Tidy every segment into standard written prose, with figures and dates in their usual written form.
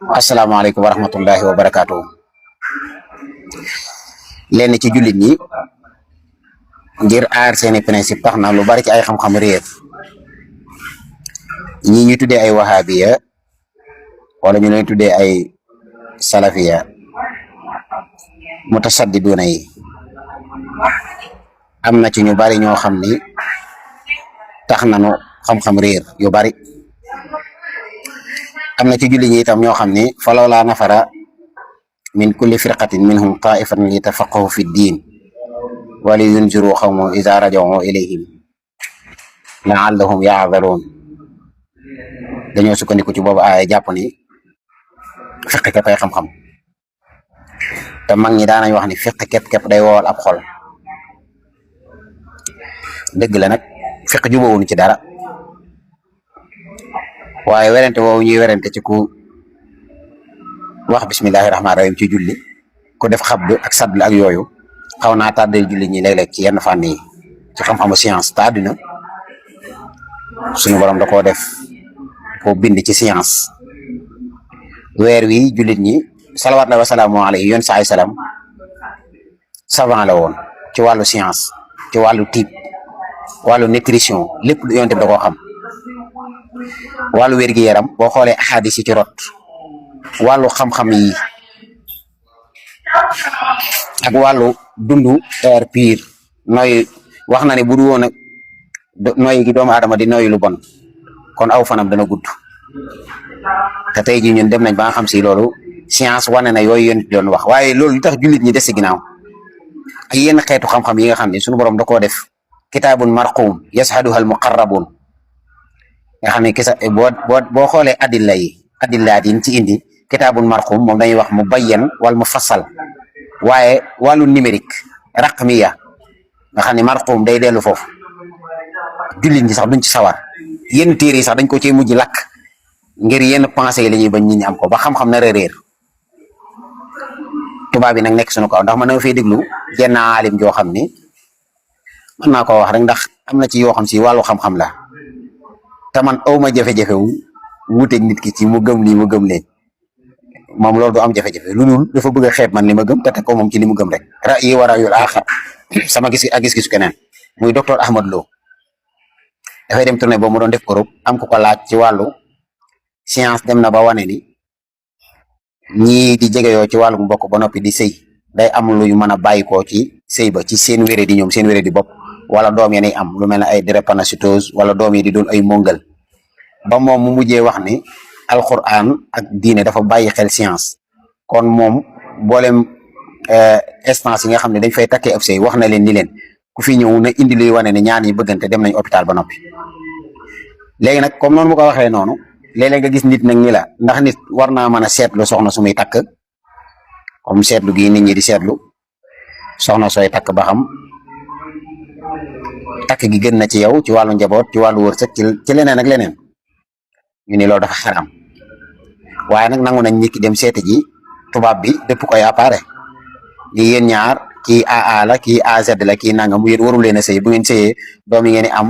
asalaamaaleykum wa rahmatullahi wa barakaatu. Lenn ci jullit ñi ngir aar seeni principe tax na lu bari ci ay xam-xam réer ñi ñu tuddee ay wahabiya wala ñu leen tuddee ay salafiya mutasaddiduna yi am na ci ñu bari ñoo xam ni tax nañu xam-xam réer yu bari. am na ci julli ñi itam ñoo xam ni falawlaa nafara min kulli firqatin minhum taifatan li tafaqahu fi ddin wa li yunziru xawma ida rajau ilayhim laallahum yaadaruun. dañoo sukkandiku ci boobu aaya jàpp ni fiq képp ay xam-xam te mag ñi daanañ wax ni fiq képp day woowal ab xol. dëgg la nag fiq jubawuñu ci dara, waaye werante woowu ñuy werante ci ku wax bismillahi rahmaani rahim ci julli, ku def xabdu ak sadl ak yooyu xaw naa tàddee julli ñi léeg-léeg ci yenn fànn yi ci xam-xamu science te àddina suñu borom da koo def koo bind ci science. weer wi jullit ñi salawaatullahi wa salaamu alayhi yoon saay salaam savant la woon ci wàllu science, ci wàllu type, wàllu nutrition, lépp lu yonte bi da koo xam. wàllu wér-gi-yaram boo xoolee ahadis yi ci rot, wàllu xam-xam yi ak wàllu dundu air pur noy wax na ne bu du woon ak noy gi doomu aadama di noy lu bon kon aw fanam dana gudd. te tey jii ñun dem nañ ba nga xam si loolu science wane na yooyu yéen doon wax, waaye loolu li tax jullit ñi des si ginnaaw ak yenn xeetu xam-xam yi nga xam ne suñu borom da koo def kitaabun marquum yashaduha al muqarrabun nga xam ne kisa boo xoolee adillaat yi ci indi kitaabun marquum moom dañuy wax mu bayyan wala mu fassal, waaye wàllu numérique raqmiya nga xam ne marquum day dellu foofu jullit ñi sax duñ ci sawar. yenn téere yi sax dañ ko cee mujj lakk ngir yenn pensée yi la ñuy bañ nit ñi am ko ba xam-xam na réer. tubaab bi nag nekk suñu kaw ndax mën na fay déglu jenn aalim joo xam ni mën naa koo wax rek ndax am na ci yoo xam si wàllu xam-xam la te man awma jafe-jafe wu wuuteeg nit ki ci mu gëm lii mu gëm leen, moom loolu du am jafe-jafe lu dul dafa bëgg a xeeb man li ma gëm te teg ko moom ci li mu gëm rek. ra'yi wa ra'yul aaxar sama gis ak gis-gisu keneen muy docteur Ahmad Lo dafay dem tournée boobu mu doon def Europe am ku ko laaj ci wàllu science dem na ba wane ni ñii di jegeyoo ci wàllu mbokk ba noppi di sëy day am luy mën a bàyyikoo ci sëy ba ci seen wéré di ñoom seen wéré di bopp, wala doom yi am lu mel ne ay drépanocytose wala doom yi di doon ay mongal ba moom mu mujjee wax ni alquran ak diine dafa bàyyi xel science. kon moom mboolem instance yi nga xam ne dañ fay takkee ab sëy wax na leen ni leen ku fi ñëw na indi luy wane ne ñaar ñi bëggante dem nañ hôpital ba noppi. léegi nag comme noonu mu ko waxee noonu léeg-léeg nga gis nit nag ni la ndax nit war naa mën a seetlu soxna su muy takk comme seetlu gi nit ñi di seetlu soxna sooy takk ba xam takk gi gën na ci yow ci wàllu njaboot, ci wàllu wërsëg, ci leneen ak leneen ñu ni loolu dafa xaram. waaye nag nangu nañ nit ki dem seeti ji tubaab bi dëpp koy appareil li yéen ñaar kii AA la kii AZ la kii nangam yéen warul leen a sëy bu ngeen sëyee doom yi ngeen di am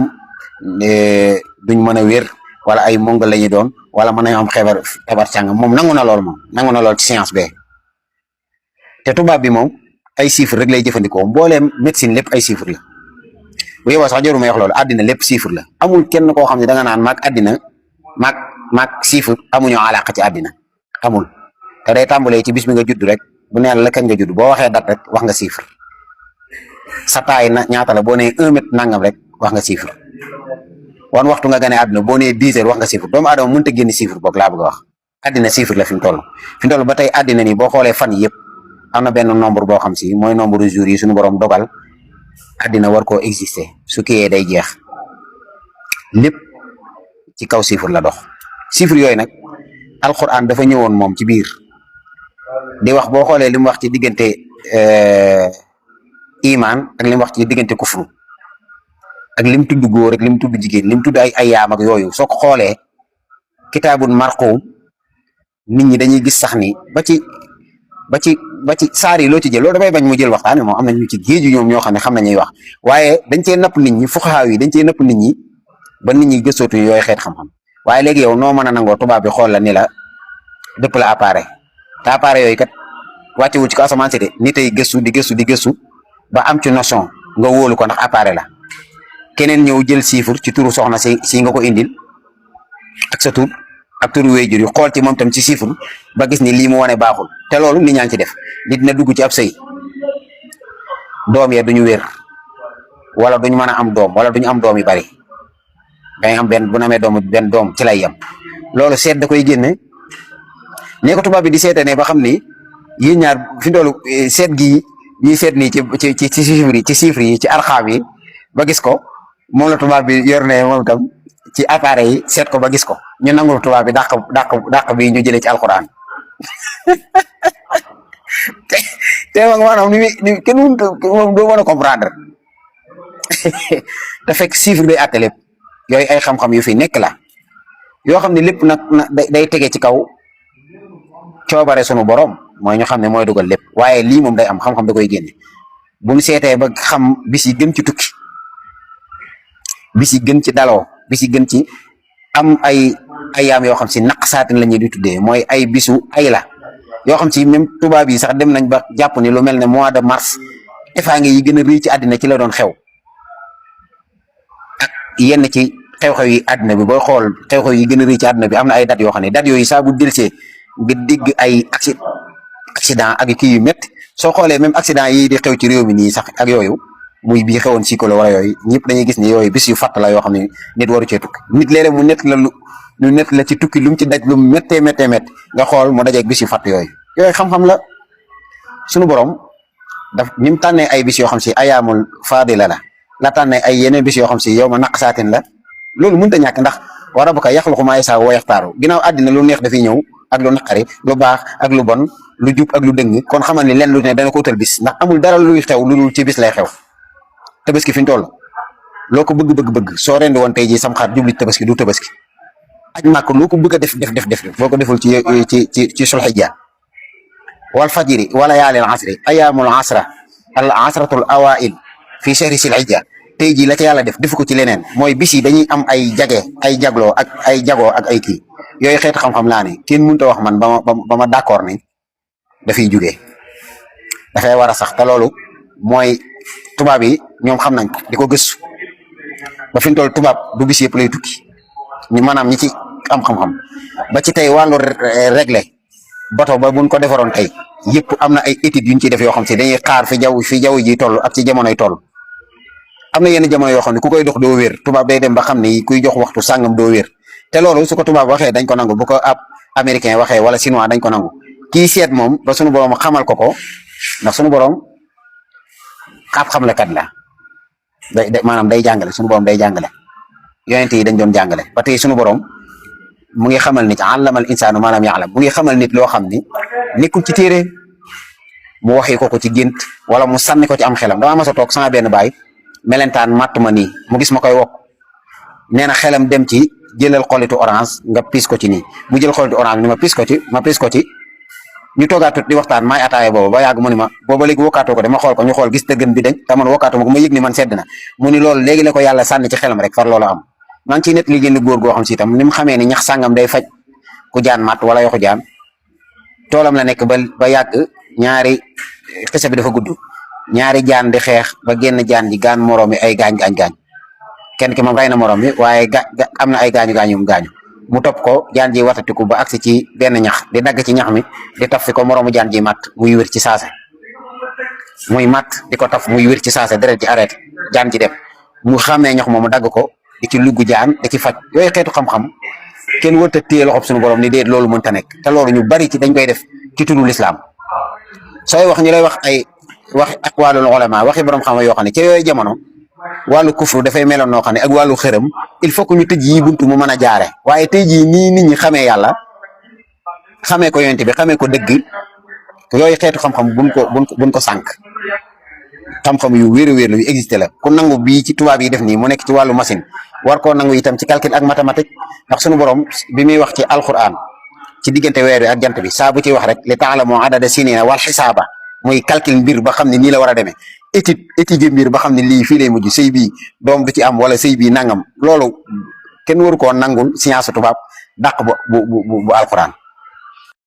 duñ mën a wér wala ay mongal la ñuy doon wala mën nañu am xebar càngam. moom nangu na lool, moom nangu na lool ci science be. te tubaab bi moom ay chiffres rek lay jëfandikoo, mbooleem médecine lépp ay chiffres la. bu yeboo sax jaruma wax loolu, àddina lépp chiffre la. amul kenn koo xam ne da nga naan maag àddina maag chiffre amuñu alaaka ci àddina, amul. te day tàmbalee ci bis bi nga judd rek bu neen la kañ nga judd boo waxee dat rek wax nga chiffre. sa taay na ñaata la boo nee 1 mètre nangam rek wax nga chiffre. wan waxtu nga gane àdduna boo nee 10 heures wax nga chiffre. doomu aadama mënut a génn chiffre boog laa bëgg a wax. àddina chiffre la fi mu toll ba tey àddina nii boo xoolee fan yëpp am na benn nombre boo xam si mooy nombre de jours yi suñu borom dogal àddina war koo exister su kiyee day jeex. lépp ci kaw chiffre la dox. chiffre yooyu nag alquran dafa ñëwoon moom ci biir di wax, boo xoolee li mu wax ci diggante iman ak li mu wax ci diggante kufru ak lim tudd góor ak lim tudd jigéen lim tudd ay ayaam ak yooyu soo ko xoolee kitaabun marquum nit ñi dañuy gis sax ni ba ci saar yi loo ci jël loolu damay bañ mu jël waxtaan moom am na ñu ci géeju ñoom ñoo xam ne xam nañuy wax, waaye dañ cee napp nit ñi fuqahaa yi dañ cee napp nit ñi ba nit ñi gëstootu yooyu xeet xam-xam. waaye léegi yow noo mën a nangoo tubaab bi xool la ni la dëpp la appareil te appareil yooyu kat wàccewul ci ko asamaan si de nit ay gëstu di gëstu di gëstu ba am ci notion nga wóolu ko ndax appareil la keneen ñëw jël chiffre ci turu soxna si nga ko indil ak sa tur ak turu wéyjur yi xool ci moom tam ci chiffre ba gis ni lii mu wane baaxul te loolu nit ñaa ngi ci def nit dina dugg ci ab sëy doom ya duñu wér wala duñu mën a am doom wala duñu am doom yu bari dañuy am benn bu na amee benn doom ci lay yem loolu seet da koy génne ne ko tubaab bi di seete ne ba xam ni yéen ñaar fi ndoolu seet gi ñuy seet nii ci chiffres yi ci arxaam yi ba gis ko moom la tubaab bi yor ne moom tam ci appareil yi seet ko ba gis ko ñu nangul tubaab bi dàq bi ñu jëlee ci alxuraan te maanaam ni kenn mënut moom doo mën a comprendre te fekk chiffre day àtte lépp yooyu ay xam-xam yu fi nekk la yoo xam ne lépp nag day tege ci kaw coobare sunu borom mooy ñu xam ne mooy dugal lépp waaye lii moom day am xam-xam da koy génne bu ñu seetee ba xam bis yi gën ci tukki bis yi gën ci daloo bis yi gën ci am ay ayaam yoo xam si naqsaatin la ñuy di tuddee mooy ay bisu ay la yoo xam si même tubaab yi sax dem nañ ba jàpp ni lu mel ne mois de mars efaange yi gën a rëy ci àddina ci la doon xew ak yenn ci xew-xew yi àddina bi booy xool xew-xew yi gën a rëy ci àddina bi am na ay date yoo xam ne date yooyu saa bu delsee nga dégg ay accident ak kii yu métti soo xoolee même accident yi di xew ci réew mi nii sax ak yooyu muy bii xewoon si kolo wala yooyu ñëpp dañuy gis ni yooyu bis yu fàtt la yoo xam ne nit waru cee tukki nit léeg-léeg mu nett la lu nett la ci tukki lu mu ci daj lu mu méttee nga xool mu dajeeg bis yu fàtt yooyu xam-xam la sunu borom ni mu tànnee ay bis yoo xam si ayaamul faadila la tànnee ay yeneen bis yoo xam si yow ma naqsaatin la loolu mënut a ñàkk ndax wa rabbuka yaxluqu maa yasaa wa yaxtaaru ginnaaw àddina lu neex dafay ñëw ak lu naqari lu baax ak lu bon lu jub ak lu dëng kon xamal ni leen lu ne dana ko utal bis ndax amul dara luy xew lu dul ci bis lay xew tabaski fi ñu toll loo ko bëgg soo rendi woon tey jii sam xar jubli tabaski du tabaski aj màkk loo ko bëgg a def boo ko deful ci sulxijja wal fajiri wala yaalil asri ayaamul asra al asratul awail fi shahri sulxijja tey jii la ca yàlla defu ko ci leneen mooy bis yi dañuy am ay jagoo ak ay kii yooyu xeetu xam-xam laa ne kenn mënut a wax man ba ma d'accord ni dafay jugee dafay war a sax te loolu mooy tubaab yi ñoom xam nañ ko di ko gëstu ba fi mu toll tubaab du bis yëpp lay tukki ñu maanaam ñi ci am xam-xam ba ci tey wàllu réglé bato ba buñ ko defaroon tey yëpp am na ay études yu ñu ciy def yoo xam si dañuy xaar fi jaww ji toll ak ci jamonoy toll am na yenn jamono yoo xam ne ku koy dox doo wér tubaab day dem ba xam ni kuy jox waxtu sàngam doo wér te loolu su ko tubaab waxee dañ ko nangu bu ko ab américain waxee wala chinois dañ ko nangu kii seet moom ba sunu borom xamal ko ndax sunu borom xam-xamlekat la maanaam day jàngale sunu borom day jàngale yonent yi dañ doon jàngale ba tey sunu borom mu ngi xamal nit allamal insaanu maa lam ya'lam mu ngi xamal nit loo xam ni nekkul ci téere mu waxee ko ci gént wala mu sànni ko ci am xelam damaa mas a toog sama benn baay melentaan matt ma nii mu gis ma koy wokk nee na xelam dem ci jëlal xolitu orange nga pis ko ci nii mu jël xolitu orange ni ma pis ko ci ñu toogaatut di waxtaan maay ataaya boobu ba yàgg mu ni ma booba léegi wokkaatoo ko de ma xool ko ñu xool gis dëggën bi dañ te man wokkaatoo ma ko ma yëg ni man sedd na mu ni loolu léegi la ko yàlla sànni ci xelam rek far loolu am maa ngi ciy net li génn góor goo xam si itam ni mu xamee ni ñax sàngam day faj ku jaan matt wala yoxu jaan toolam la nekk ba yàgg ñaari xisa bi dafa gudd ñaari jaan di xeex ba génn jaan ji gaan moroom mi ay gaañ kenn ki moom rey na moroom mi waaye am na ay gaañu mu topp ko jaan ji watatiku ba agsi ci benn ñax di dagg ci ñax mi di taf fi ko moroomu jaan ji matt muy wér ci saase muy matt di ko taf muy wér ci saase deret ji arrêté jaan ji dem mu xàmmee ñax moomu dagg ko di ci lugg jaan di ci faj yooyu xeetu xam-xam kenn warut a téye loxob suñu borom ni déet loolu mënta nekk te loolu ñu bari ci dañ koy def ci turu lislaam sooy wax ñu lay wax ay wax aqwaalul ulama waxi borom xam yoo xam ne ca yooyu jamono wàllu kufru dafay meloon noo xam ne ak wàllu xërëm il faut que ñu tëj yi buntu mu mën a jaare waaye tey jii nii nit ñi xamee yàlla xamee ko yonent bi xamee ko dëgg yooyu xeetu xam-xam buñ ko sànq xam-xam yu wér-wér la yu existé la ku nangu bii ci tubaab yi def nii mu nekk ci wàllu machine war koo nangu itam ci calcul ak mathématique ndax sunu borom bi muy wax ci alquran ci diggante weer wi ak jant bi saa bu ci wax rek li ta'lamu adada sinina wal xisaaba muy calcul mbir ba xam ne nii la war a demee étude mbir ba xam ne lii fii lay mujj sëy bii doom du ci am wala sëy bii nangam loolu kenn waru koo nangul science tubaab dàq bu alquran